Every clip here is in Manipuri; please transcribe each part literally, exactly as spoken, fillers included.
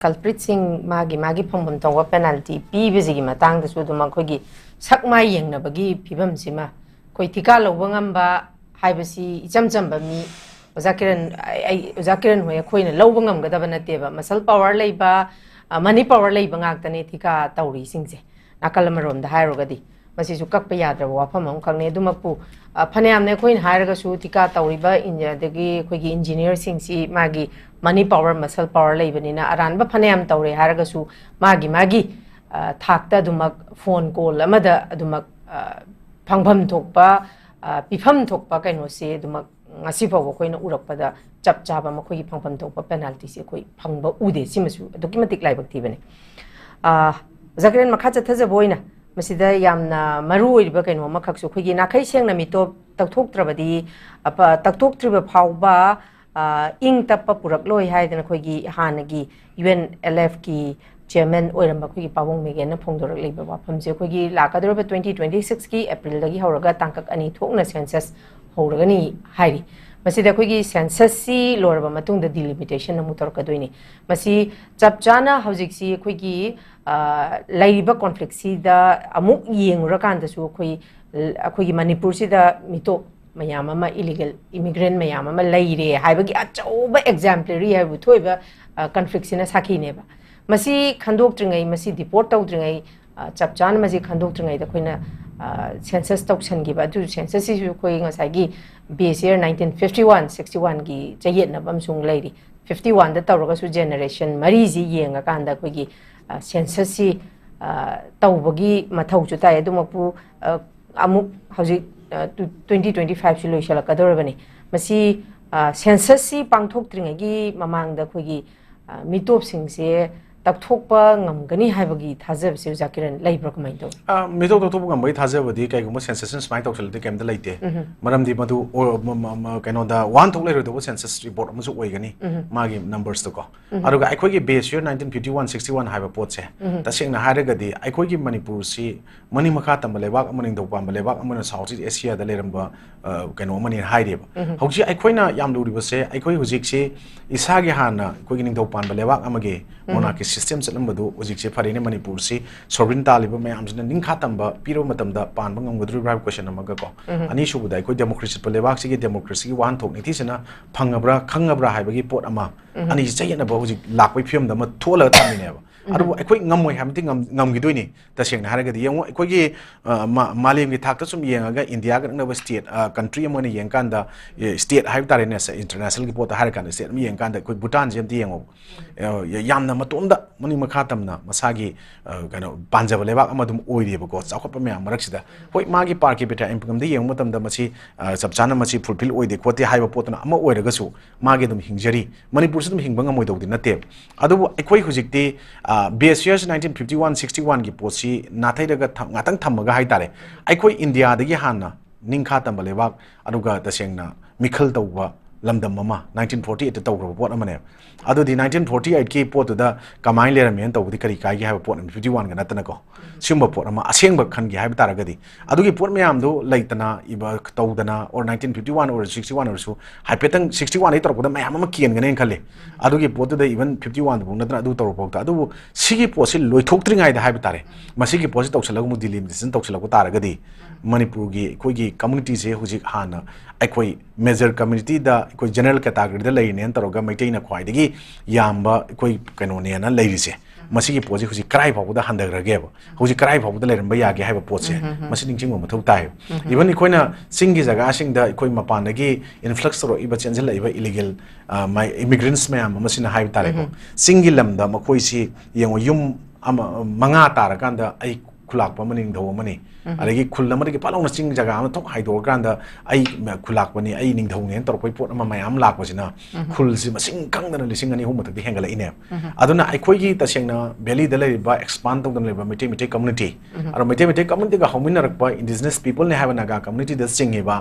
ꯀꯜꯄ꯭ꯔꯤꯠꯁꯤꯡ ꯃꯥꯒꯤ ꯃꯥꯒꯤ ꯐꯪꯐꯝ ꯊꯣꯛꯄ ꯄꯦꯅꯥꯜꯇꯤ ꯄꯤꯕꯁꯤꯒꯤ ꯃꯇꯥꯡꯗꯁꯨ ꯑꯗꯨꯝ ꯑꯩꯈꯣꯏꯒꯤ ꯁꯛ ꯃꯥꯏ ꯌꯦꯡꯅꯕꯒꯤ ꯐꯤꯕꯝꯁꯤꯃ ꯑꯩꯈꯣꯏ ꯊꯤꯀꯥ ꯂꯧꯕ ꯉꯝꯕ ꯍꯥꯏꯕꯁꯤ ꯏꯆꯝ ꯆꯝꯕ ꯃꯤ ꯑꯣꯖꯥ ꯀꯤꯔꯟ, ꯑꯩ, ꯑꯩ, ꯑꯣꯖꯥ ꯀꯤꯔꯟ ꯍꯣꯏ ꯑꯩꯈꯣꯏꯅ ꯂꯧꯕ ꯉꯝꯒꯗꯕ ꯅꯠꯇꯦꯕ꯫ ꯃꯁꯜ ꯄꯥꯋꯔ ꯂꯩꯕ, ꯃꯅꯤ ꯄꯥꯋꯔ ꯂꯩꯕ ꯉꯥꯛꯇꯅꯦ ꯊꯤꯀꯥ ꯇꯧꯔꯤꯁꯤꯡꯁꯦ, ꯅꯥꯀꯜ ꯑꯃꯔꯣꯝꯗ ꯍꯥꯏꯔꯨꯔꯒꯗꯤ꯫ ꯃꯁꯤꯁꯨ ꯀꯛꯄ ꯌꯥꯗ꯭ꯔꯕ ꯋꯥꯐꯝ ꯑꯃꯈꯛꯅꯤ꯫ ꯑꯗꯨꯃꯛꯄꯨ, ꯑ, ꯐꯅꯌꯥꯝꯅ ꯑꯩꯈꯣꯏꯅ ꯍꯥꯏꯔꯒꯁꯨ ꯊꯤꯀꯥ ꯇꯧꯔꯤꯕ ꯏꯟ-, ꯑꯗꯒꯤ ꯑꯩꯈꯣꯏꯒꯤ ꯏꯟꯖꯤꯅꯤꯌꯔꯁꯤꯡꯁꯤ ꯃꯥꯒꯤ ꯃꯅꯤ ꯄꯥꯋꯔ, ꯃꯁꯜ ꯄꯥꯋꯔ ꯂꯩꯕꯅꯤꯅ ꯑꯔꯥꯟꯕ ꯐꯅꯌꯥꯝ ꯇꯧꯔꯦ ꯍꯥꯏꯔꯒꯁꯨ ꯃꯥꯒꯤ ꯃꯥꯒꯤ, ꯑ, ꯊꯥꯛꯇ ꯑꯗꯨꯃꯛ ꯐꯣꯟ ꯀꯣꯜ ꯑꯃꯗ ꯑꯗꯨꯃꯛ, ꯑ, ꯐꯪꯐꯝ ꯊꯣꯛꯄ, ꯑ, ꯄꯤꯐꯝ ꯊꯣꯛꯄ ꯀꯩꯅꯣꯁꯦ ꯑꯗꯨꯃꯛ ꯉꯁꯤ ꯐꯥꯎꯕ ꯑꯩꯈꯣꯏꯅ ꯎꯔꯛꯄꯗ ꯆꯞ ꯆꯥꯕ ꯃꯈꯣꯏꯒꯤ ꯐꯪꯐꯝ ꯊꯣꯛꯄ ꯄꯦꯅꯥꯜꯇꯤꯁꯦ ꯑꯩꯈꯣꯏ ꯐꯪꯕ ꯎꯗꯦ꯫ ꯁꯤꯃꯁꯨ ꯑꯗꯨꯛꯀꯤ ꯃꯇꯤꯛ ꯂꯥꯏꯕꯛ ꯊꯤꯕꯅꯤ꯫ ꯑ, ꯑꯣꯖꯥ ꯀꯤꯔꯟ, ꯃꯈꯥ ꯆꯠꯊꯖꯕ ꯑꯣꯏꯅ ꯃꯁꯤꯗ ꯌꯥꯝꯅ ꯃꯔꯨ ꯑꯣꯏꯔꯤꯕ ꯀꯩꯅꯣ ꯑꯃꯈꯛꯁꯨ, ꯑꯩꯈꯣꯏꯒꯤ ꯅꯥꯈꯩ ꯁꯦꯡꯅ ꯃꯤꯇꯣꯞ ꯇꯛꯊꯣꯛꯇ꯭ꯔꯕꯗꯤ, ꯑꯄ-, ꯇꯛꯊꯣꯛꯇ꯭ꯔꯤꯕ ꯐꯥꯎꯕ, ꯑ, ꯏꯪ ꯇꯞꯄ ꯄꯨꯔꯛꯂꯣꯏ ꯍꯥꯏꯗꯅ ꯑꯩꯈꯣꯏꯒꯤ ꯍꯥꯟꯅꯒꯤ ꯌꯨ ꯑꯦꯟ ꯑꯦꯜ ꯑꯦꯐꯀꯤ ꯆꯤꯌꯔꯃꯦꯟ ꯑꯣꯏꯔꯝꯕ ꯑꯩꯈꯣꯏꯒꯤ ꯄꯥꯕꯨꯡ ꯃꯦꯒꯦꯟꯅ ꯐꯣꯡꯗꯣꯔꯛꯂꯤꯕ ꯋꯥꯐꯝꯁꯦ, ꯑꯩꯈꯣꯏꯒꯤ ꯂꯥꯛꯀꯗꯧꯔꯤꯕ twenty twenty-sixꯀꯤ ꯑꯦꯄ꯭ꯔꯤꯜꯗꯒꯤ ꯍꯧꯔꯒ ꯇꯥꯡꯀꯛ ꯑꯅꯤ ꯊꯣꯛꯅ ꯁꯦꯟꯁꯁ ꯍꯧꯔꯒꯅꯤ ꯍꯥꯏꯔꯤ꯫ ꯃꯁꯤꯗ ꯑꯩꯈꯣꯏꯒꯤ ꯁꯦꯟꯁꯁꯁꯤ ꯂꯣꯏꯔꯕ ꯃꯇꯨꯡꯗ ꯗꯤꯂꯤꯃꯤꯇꯦꯁꯟ ꯑꯃꯨꯛ ꯇꯧꯔꯛꯀꯗꯣꯏꯅꯤ꯫ ꯃꯁꯤ ꯆꯞ ꯆꯥꯅ ꯍꯧꯖꯤꯛꯁꯤ ꯑꯩꯈꯣꯏꯒꯤ, ꯑ, ꯂꯩꯔꯤꯕ ꯀꯣꯟꯐ꯭ꯂꯤꯛꯁꯤꯗ ꯑꯃꯨꯛ ꯌꯦꯡꯉꯨꯔꯀꯥꯟꯗꯁꯨ ꯑꯩꯈꯣꯏ, ꯑꯩꯈꯣꯏꯒꯤ ꯃꯅꯤꯄꯨꯔꯁꯤꯗ ꯃꯤꯇꯣꯞ ꯃꯌꯥꯝ ꯑꯃ, ꯏꯂꯤꯒꯦꯜ ꯏꯃꯤꯒ꯭ꯔꯦꯟ ꯃꯌꯥꯝ ꯑꯃ ꯂꯩꯔꯦ ꯍꯥꯏꯕꯒꯤ ꯑꯆꯧꯕ ꯑꯦꯛꯖꯥꯝꯄ꯭ꯂꯔꯤ ꯍꯥꯏꯕꯨ ꯊꯣꯛꯏꯕ, ꯑ, ꯀꯟꯐ꯭ꯂꯤꯛꯁꯤꯅ ꯁꯥꯈꯤꯅꯦꯕ꯫ ꯃꯁꯤ ꯈꯟꯗꯣꯛꯇ꯭ꯔꯤꯉꯩ, ꯃꯁꯤ ꯗꯤꯄꯣꯔꯠ ꯇꯧꯗ꯭ꯔꯤꯉꯩ, ꯑ, ꯆꯞ ꯆꯥꯅ ꯃꯁꯤ ꯈꯟꯗꯣꯛꯇ꯭ꯔꯤꯉꯩꯗ ꯑꯩꯈꯣꯏꯅ, ꯑ, ꯁꯦꯟꯁꯁ ꯇꯧꯁꯟꯈꯤꯕ, ꯑꯗꯨ ꯁꯦꯟꯁꯁꯁꯤꯁꯨ ꯑꯩꯈꯣꯏ ꯉꯁꯥꯏꯒꯤ base year nineteen fifty-one sixty-oneꯒꯤ ꯆꯌꯦꯠꯅꯕ ꯑꯃꯁꯨ ꯂꯩꯔꯤ꯫ Fifty-oneꯗ ꯇꯧꯔꯒꯁꯨ ꯖꯦꯅꯦꯔꯦꯁꯟ ꯃꯔꯤꯁꯤ ꯌꯦꯡꯉꯀꯥꯟꯗ ꯑꯩꯈꯣꯏꯒꯤ, ꯑ, ꯁꯦꯟꯁꯁꯁꯤ, ꯑ, ꯇꯧꯕꯒꯤ ꯃꯊꯧꯁꯨ ꯇꯥꯏ꯫ ꯑꯗꯨꯃꯛꯄꯨ, ꯑ, ꯑꯃꯨꯛ ꯍꯧꯖꯤꯛ, ꯑ, ꯇꯨ-, twenty twenty-fiveꯁꯤ ꯂꯣꯏꯁꯤꯜꯂꯛꯀꯗꯧꯔꯕꯅꯤ꯫ ꯃꯁꯤ, ꯑ, ꯁꯦꯟꯁꯁꯁꯤ ꯄꯥꯡꯊꯣꯛꯇ꯭ꯔꯤꯉꯩꯒꯤ ꯃꯃꯥꯡꯗ ꯑꯩꯈꯣꯏꯒꯤ, ꯑ, ꯃꯤꯇꯣꯞꯁꯤꯡꯁꯦ ꯂꯥꯞꯊꯣꯛꯄ ꯉꯝꯒꯅꯤ ꯍꯥꯏꯕꯒꯤ ꯊꯥꯖꯕꯁꯦ ꯑꯣꯖꯥ ꯀꯤꯔꯟ ꯂꯩꯕ꯭ꯔꯥ, ꯀꯃꯥꯏꯅ ꯇꯧꯏ? ꯑ, ꯃꯤꯇꯣꯞ ꯇꯣꯞꯊꯣꯛꯄ ꯉꯝꯕꯒꯤ ꯊꯥꯖꯕꯗꯤ ꯀꯩꯒꯨꯝꯕ census ꯁꯨꯃꯥꯏꯅ ꯇꯧꯁꯤꯜꯂꯗꯤ ꯀꯩꯝꯇ ꯂꯩꯇꯦ꯫ ꯃꯔꯝꯗꯤ ꯃꯗꯨ ꯑꯣ, ꯃ- ꯃ- ꯃ- ꯀꯩꯅꯣꯗ ꯋꯥꯍꯟꯊꯣꯛ ꯂꯩꯔꯣꯏꯗꯧꯕ census report ꯑꯃꯁꯨ ꯑꯣꯏꯒꯅꯤ, ꯃꯥꯒꯤ numbers ꯇꯣ ꯀꯣ꯫ ꯑꯗꯨꯒ ꯑꯩꯈꯣꯏꯒꯤ base year nineteen fifty one sixty one ꯍꯥꯏꯕ ꯄꯣꯠꯁꯦ, ꯇꯁꯦꯡꯅ ꯍꯥꯏꯔꯒꯗꯤ ꯑꯩꯈꯣꯏꯒꯤ ꯃꯅꯤꯄꯨꯔꯁꯤ ꯃꯅꯤꯡ ꯃꯈꯥ ꯇꯝꯕ ꯂꯩꯕꯥꯛ ꯑꯃ, ꯅꯤꯡꯊꯧ ꯄꯥꯟꯕ ꯂꯩꯕꯥꯛ ꯑꯃꯅ South East Asia ꯗ ꯂꯩꯔꯝꯕ, ꯑ, ꯀꯩꯅꯣ ꯑꯃꯅꯤ ꯍꯥꯏꯔꯤꯕ꯫ ꯍꯧꯖꯤꯛ ꯑꯩꯈꯣꯏꯅ ꯌꯥꯝ ꯂꯨꯔꯤꯕꯁꯦ, ꯑꯩꯈꯣꯏ ꯍꯧꯖꯤꯛꯁꯤ ꯏꯁꯥꯒꯤ ꯍꯥꯟꯅ ꯑꯩꯈꯣꯏꯒꯤ ꯅꯤꯡꯊꯧ ꯄꯥꯟꯕ ꯂꯩꯕꯥꯛ ꯑꯃꯒꯤ monarchy system ꯆꯠꯂꯝꯕꯗꯨ ꯍꯧꯖꯤꯛꯁꯦ ꯐꯔꯦꯅꯦ, ꯃꯅꯤꯄꯨꯔꯁꯤ sovereign ꯇꯥꯜꯂꯤꯕ ꯃꯌꯥꯝꯁꯤꯅ ꯅꯤꯡꯈꯥ ꯇꯝꯕ ꯄꯤꯔꯕ ꯃꯇꯝꯗ ꯄꯥꯟꯕ ꯉꯝꯒꯗꯧꯔꯤꯕ꯭ꯔꯥ ꯍꯥꯏꯕ question ꯑꯃꯒ ꯀꯣ꯫ ꯑꯅꯤꯁꯨꯕꯗ ꯑꯩꯈꯣꯏ democracy ꯆꯠꯄ ꯂꯩꯕꯥꯛꯁꯤꯒꯤ democracy ꯒꯤ ꯋꯥꯍꯟꯊꯣꯛ ꯅꯤꯡꯊꯤꯖꯅ ꯐꯪꯉꯕ꯭ꯔꯥ, ꯈꯪꯉꯕ꯭ꯔꯥ ꯍꯥꯏꯕꯒꯤ ꯄꯣꯠ ꯑꯃ, ꯑꯅꯤꯁꯤ ꯆꯌꯦꯠꯅꯕ ꯍꯧꯖꯤꯛ ꯂꯥꯛꯄꯒꯤ ꯐꯤꯕꯝꯗ ꯑꯃ ꯊꯣꯛꯍꯜꯂꯒ ꯊꯝꯃꯤꯅꯦꯕ꯫ ꯑꯗꯨꯕꯨ ꯑꯩꯈꯣꯏ ꯉꯝꯃꯣꯏ ꯍꯥꯏꯕꯗꯤ ꯉꯝ- ꯉꯝꯈꯤꯗꯣꯏꯅꯤ꯫ ꯇꯁꯦꯡꯅ ꯍꯥꯏꯔꯒꯗꯤ ꯌꯦꯡꯉꯣ, ꯑꯩꯈꯣꯏꯒꯤ, ꯑ, ꯃꯥ- ꯃꯥꯂꯦꯝꯒꯤ ꯊꯥꯛꯇ ꯁꯨꯝ ꯌꯦꯡꯉꯒ ꯏꯟꯗꯤꯌꯥꯒ ꯅꯛꯅꯕ state, ꯑ, country ꯑꯃ ꯑꯣꯏꯅ ꯌꯦꯡꯀꯥꯟꯗ, ꯑꯦ, state ꯍꯥꯏꯕ ꯇꯥꯔꯦꯅꯦ, ꯁ- international ꯒꯤ ꯄꯣꯠꯇ ꯍꯥꯏꯔ ꯀꯥꯟꯗ state ꯑꯃ ꯌꯦꯡꯀꯥꯟꯗ ꯑꯩꯈꯣꯏ ꯚꯨꯇꯥꯟꯁꯦ ꯑꯝꯇ ꯌꯦꯡꯉꯣ꯫ ꯑ, ꯌꯥꯝꯅ ꯃꯇꯣꯝꯗ ꯃꯅꯤꯡ ꯃꯈꯥ ꯇꯝꯅ ꯃꯁꯥꯒꯤ, ꯑ, ꯀꯩꯅꯣ, ꯄꯥꯟꯖꯕ ꯂꯩꯕꯥꯛ ꯑꯃ ꯑꯗꯨꯝ ꯑꯣꯏꯔꯤꯕꯀꯣ, ꯆꯥꯎꯈꯠꯄ ꯃꯌꯥꯝ ꯃꯔꯛꯁꯤꯗ꯫ ꯍꯣꯏ, ꯃꯥꯒꯤ per capita income ꯗ ꯌꯦꯡꯕ ꯃꯇꯝꯗ ꯃꯁꯤ, ꯑ, ꯆꯞ ꯆꯥꯅ ꯃꯁꯤ fulfill ꯑꯣꯏꯗꯦ ꯈꯣꯠꯇꯦ ꯍꯥꯏꯕ ꯄꯣꯠꯇꯨꯅ ꯑꯃ ꯑꯣꯏꯔꯒꯁꯨ, ꯃꯥꯒꯤ ꯑꯗꯨꯝ ꯍꯤꯡꯖꯔꯤ꯫ ꯃꯅꯤꯄꯨꯔꯁꯨ ꯑꯗꯨꯝ ꯍꯤꯡꯕ ꯉꯝꯃꯣꯏꯗꯧꯗꯤ ꯅꯠꯇꯦꯕ꯫ ꯑꯗꯨꯕꯨ ꯑꯩꯈꯣꯏ ꯍꯧꯖꯤꯛꯇꯤ, ꯑ, base years nineteen fifty one sixty one ꯒꯤ ꯄꯣꯠꯁꯤ ꯅꯥꯊꯩꯔꯒ ꯊꯝ- ꯉꯥꯛꯇꯪ ꯊꯝꯃꯒ ꯍꯥꯏꯇꯥꯔꯦ, ꯑꯩꯈꯣꯏ ꯏꯟꯗꯤꯌꯥꯗꯒꯤ ꯍꯥꯟꯅ ꯅꯤꯡꯈꯥ ꯇꯝꯕ ꯂꯩꯕꯥꯛ, ꯑꯗꯨꯒ ꯇꯁꯦꯡꯅ ꯃꯤꯈꯜ ꯇꯧꯕ ꯂꯝꯗꯝ ꯑꯃ nineteen forty eight ꯇ ꯇꯧꯈ꯭ꯔꯕ ꯄꯣꯠ ꯑꯃꯅꯦꯕ꯫ ꯑꯗꯨꯗꯤ nineteen forty eight ꯀꯤ ꯄꯣꯠꯇꯨꯗ ꯀꯃꯥꯏꯅ ꯂꯩꯔꯝꯃꯦꯅ ꯇꯧꯕꯗꯤ ꯀꯔꯤ ꯀꯥꯏꯒꯦ ꯍꯥꯏꯕ ꯄꯣꯠ ꯑꯃ, fifty one ꯒ ꯅꯠꯇꯅꯀꯣ꯫ ꯁꯤꯒꯨꯝꯕ ꯄꯣꯠ ꯑꯃ ꯑꯁꯦꯡꯕ ꯈꯟꯒꯦ ꯍꯥꯏꯕ ꯇꯥꯔꯒꯗꯤ, ꯑꯗꯨꯒꯤ ꯄꯣꯠ ꯃꯌꯥꯝꯗꯨ ꯂꯩꯇꯅ, ꯏꯕ ꯇꯧꯗꯅ, or nineteen fifty one ꯑꯣꯏꯔꯁꯨ sixty one ꯑꯣꯏꯔꯁꯨ, ꯍꯥꯏꯐꯦꯠꯇꯪ sixty one ꯗꯒꯤ ꯇꯧꯔꯛꯄꯗ ꯃꯌꯥꯝ ꯑꯃ ꯀꯦꯟꯒꯅꯦꯅ ꯈꯜꯂꯤ꯫ ꯑꯗꯨꯒꯤ ꯄꯣꯠꯇꯨꯗ even fifty one ꯗꯨꯐꯥꯎ ꯅꯠꯇꯅ ꯑꯗꯨ ꯇꯧꯔꯛꯄ ꯐꯥꯎꯗ꯫ ꯑꯗꯨꯕꯨ ꯁꯤꯒꯤ ꯄꯣꯠꯁꯤ ꯂꯣꯏꯊꯣꯛꯇ꯭ꯔꯤꯉꯩꯗ ꯍꯥꯏꯕ ꯇꯥꯔꯦ, ꯃꯁꯤꯒꯤ ꯄꯣꯠꯁꯤ ꯇꯧꯁꯜꯂꯒ ꯑꯃꯨꯛ delimitation ꯇꯧꯁꯜꯂꯛꯄ ꯇꯥꯔꯒꯗꯤ, ꯃꯅꯤꯄꯨꯔꯒꯤ ꯑꯩꯈꯣꯏꯒꯤ community ꯁꯦ ꯍꯧꯖꯤꯛ ꯍꯥꯟꯅ ꯑꯩꯈꯣꯏ major community ꯗ, ꯑꯩꯈꯣꯏ general category ꯗ ꯂꯩꯔꯤꯅꯦꯅ ꯇꯧꯔꯒ ꯃꯩꯇꯩꯅ ꯈ꯭ꯋꯥꯏꯗꯒꯤ ꯌꯥꯝꯕ ꯑꯩꯈꯣꯏ ꯀꯩꯅꯣꯅꯦꯅ ꯂꯩꯔꯤꯁꯦ, ꯃꯁꯤꯒꯤ ꯄꯣꯠꯁꯤ ꯍꯧꯖꯤꯛ ꯀꯔꯥꯏ ꯐꯥꯎꯕꯗ ꯍꯟꯊꯈ꯭ꯔꯒꯦꯕ, ꯍꯧꯖꯤꯛ ꯀꯔꯥꯏ ꯐꯥꯎꯕꯗ ꯂꯩꯔꯝꯕ ꯌꯥꯒꯦ ꯍꯥꯏꯕ ꯄꯣꯠꯁꯦ, ꯃꯁꯤ ꯅꯤꯡꯁꯤꯡꯕ ꯃꯊꯧ ꯇꯥꯏ꯫ Even ꯑꯩꯈꯣꯏꯅ ꯆꯤꯡꯒꯤ ꯖꯒꯥꯁꯤꯡꯗ ꯑꯩꯈꯣꯏ ꯃꯄꯥꯟꯗꯒꯤ influx ꯇꯧꯔꯛꯏꯕ, ꯆꯦꯟꯁꯤꯜꯂꯛꯏꯕ illegal, ꯑ, ꯃꯥꯏ immigrants ꯃꯌꯥꯝ ꯑꯃꯁꯤꯅ ꯍꯥꯏꯕ ꯇꯥꯔꯦꯀꯣ, ꯆꯤꯡꯒꯤ ꯂꯝꯗ ꯃꯈꯣꯏꯁꯤ ꯌꯦꯡꯉꯣ, ꯌꯨꯝ ꯑꯃ, ꯃꯉꯥ ꯇꯥꯔꯀꯥꯟꯗ ꯑꯩ ꯈꯨꯂꯥꯛꯄ ꯑꯃꯅꯤ, ꯅꯤꯡꯊꯧ ꯑꯃꯅꯤ꯫ ꯑꯗꯒꯤ ꯈꯨꯜ ꯑꯃꯗꯒꯤ ꯐꯠ ꯂꯥꯎꯅ ꯆꯤꯡ ꯖꯒꯥ ꯑꯃ ꯊꯣꯛ ꯍꯥꯏꯗꯣꯛꯑꯀꯥꯟꯗ ꯑꯩ ꯈꯨꯂꯥꯛꯄꯅꯤ, ꯑꯩ ꯅꯤꯡꯊꯧꯅꯤ ꯍꯥꯏꯅ ꯇꯧꯔꯛꯄꯒꯤ ꯄꯣꯠ ꯑꯃ ꯃꯌꯥꯝ ꯂꯥꯛꯄꯁꯤꯅ ꯈꯨꯜꯁꯤ ꯃꯁꯤꯡ ꯈꯪꯗꯅ ꯂꯤꯁꯤꯡ ꯑꯅꯤ ꯑꯍꯨꯝ ꯃꯊꯛꯇꯤ ꯍꯦꯟꯒꯠꯂꯛꯏꯅꯦ꯫ ꯑꯗꯨꯅ ꯑꯩꯈꯣꯏꯒꯤ ꯇꯁꯦꯡꯅ valley ꯗ ꯂꯩꯔꯤꯕ, expand ꯇꯧꯗꯅ ꯂꯩꯔꯤꯕ ꯃꯩꯇꯩ, ꯃꯩꯇꯩ community, ꯑꯗꯣ ꯃꯩꯇꯩ, ꯃꯩꯇꯩ community ꯒ ꯍꯧꯃꯤꯟꯅꯔꯛꯄ indigenous people ꯅꯤ ꯍꯥꯏꯕ ꯅꯥꯒꯥ community ꯗ ꯆꯤꯡꯉꯤꯕ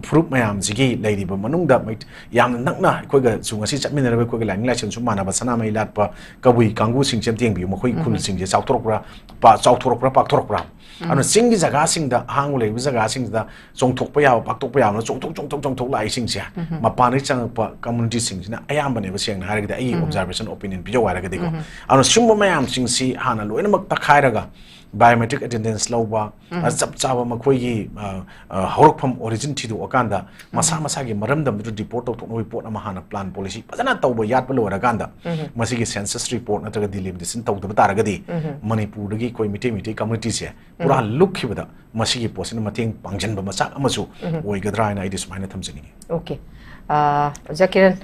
ꯐꯨꯔꯨꯞ ꯃꯌꯥꯝꯁꯤꯒꯤ ꯂꯩꯔꯤꯕ ꯃꯅꯨꯡꯗ ꯃꯩ-, ꯌꯥꯝꯅ ꯅꯛꯅ ꯑꯩꯈꯣꯏꯒꯁꯨ ꯉꯁꯤ ꯆꯠꯃꯤꯟꯅꯔꯒ ꯑꯩꯈꯣꯏꯒ ꯂꯥꯏꯅꯤꯡ ꯂꯥꯏꯁꯣꯟꯁꯨ ꯃꯥꯟꯅꯕ ꯁꯅꯥꯃꯍꯤ ꯂꯥꯠꯄ ꯀꯕꯨꯏ ꯀꯥꯡꯕꯨꯁꯤꯡꯁꯦ ꯑꯝꯇ ꯌꯦꯡꯕꯤꯌꯨ꯫ ꯃꯈꯣꯏꯒꯤ ꯈꯨꯜꯁꯤꯡꯁꯦ ꯆꯥꯎꯊꯣꯔꯛꯄ꯭ꯔꯥ, ꯄꯥ-, ꯆꯥꯎꯊꯣꯔꯛꯄ꯭ꯔꯥ, ꯄꯥꯛꯊꯣꯔꯛꯄ꯭ꯔꯥ? ꯑꯗꯨꯅ ꯆꯤꯡꯒꯤ ꯖꯒꯥꯁꯤꯡꯗ, ꯑꯍꯥꯡꯕ ꯂꯩꯔꯤꯕ ꯖꯒꯥꯁꯤꯡꯁꯤꯗ ꯆꯣꯡꯊꯣꯛꯄ ꯌꯥꯕ, ꯄꯥꯛꯊꯣꯛꯄ ꯌꯥꯕꯅ ꯆꯣꯡꯊꯣꯛ, ꯆꯣꯡꯊꯣꯛ, ꯆꯣꯡꯊꯣꯛ ꯂꯥꯛꯏꯁꯤꯡꯁꯦ ꯃꯄꯥꯟꯗꯒꯤ ꯆꯪꯉꯛꯄ community ꯁꯤꯡꯁꯤꯅ ꯑꯌꯥꯝꯕꯅꯦꯕ, ꯁꯦꯡꯅ ꯍꯥꯏꯔꯒꯗꯤ ꯑꯩꯒꯤ observation, opinion ꯄꯤꯖꯧ ꯍꯥꯏꯔꯒꯗꯤꯀꯣ꯫ ꯑꯗꯨꯅ ꯁꯤꯒꯨꯝꯕ ꯃꯌꯥꯝꯁꯤꯡꯁꯤ ꯍꯥꯟꯅ ꯂꯣꯏꯅꯃꯛ ꯇꯛꯈꯥꯏꯔꯒ biometric attendance ꯂꯧꯕ, ꯑ, ꯆꯞ ꯆꯥꯕ ꯃꯈꯣꯏꯒꯤ, ꯑ, ꯑ, ꯍꯧꯔꯛꯐꯝ, origin ꯊꯤꯗꯣꯛꯑꯀꯥꯟꯗ ꯃꯁꯥ ꯃꯁꯥꯒꯤ ꯃꯔꯝꯗꯝꯗꯨꯗ deport ꯇꯧꯊꯣꯛꯅꯕꯒꯤ ꯄꯣꯠ ꯑꯃ ꯍꯥꯟꯅ plan policy ꯐꯖꯅ ꯇꯧꯕ ꯌꯥꯠꯄ ꯂꯣꯏꯔꯀꯥꯟꯗ ꯃꯁꯤꯒꯤ census report ꯅꯠꯇ꯭ꯔꯒ delimitation ꯇꯧꯗꯕ ꯇꯥꯔꯒꯗꯤ ꯃꯅꯤꯄꯨꯔꯗꯒꯤ ꯑꯩꯈꯣꯏ ꯃꯩꯇꯩ, ꯃꯩꯇꯩ community ꯁꯦ ꯄꯨꯔꯥ ꯂꯨꯞꯈꯤꯕꯗ ꯃꯁꯤꯒꯤ ꯄꯣꯠꯁꯤꯅ ꯃꯇꯦꯡ ꯄꯥꯡꯁꯤꯟꯕ ꯃꯆꯥꯛ ꯑꯃꯁꯨ ꯑꯣꯏꯒꯗ꯭ꯔꯥ ꯍꯥꯏꯅ ꯑꯩꯗꯤ ꯁꯨꯃꯥꯏꯅ ꯊꯝꯖꯅꯤꯡꯉꯤ꯫ Okay꯫ ꯑ, ꯑꯣꯖꯥ ꯀꯤꯔꯟ,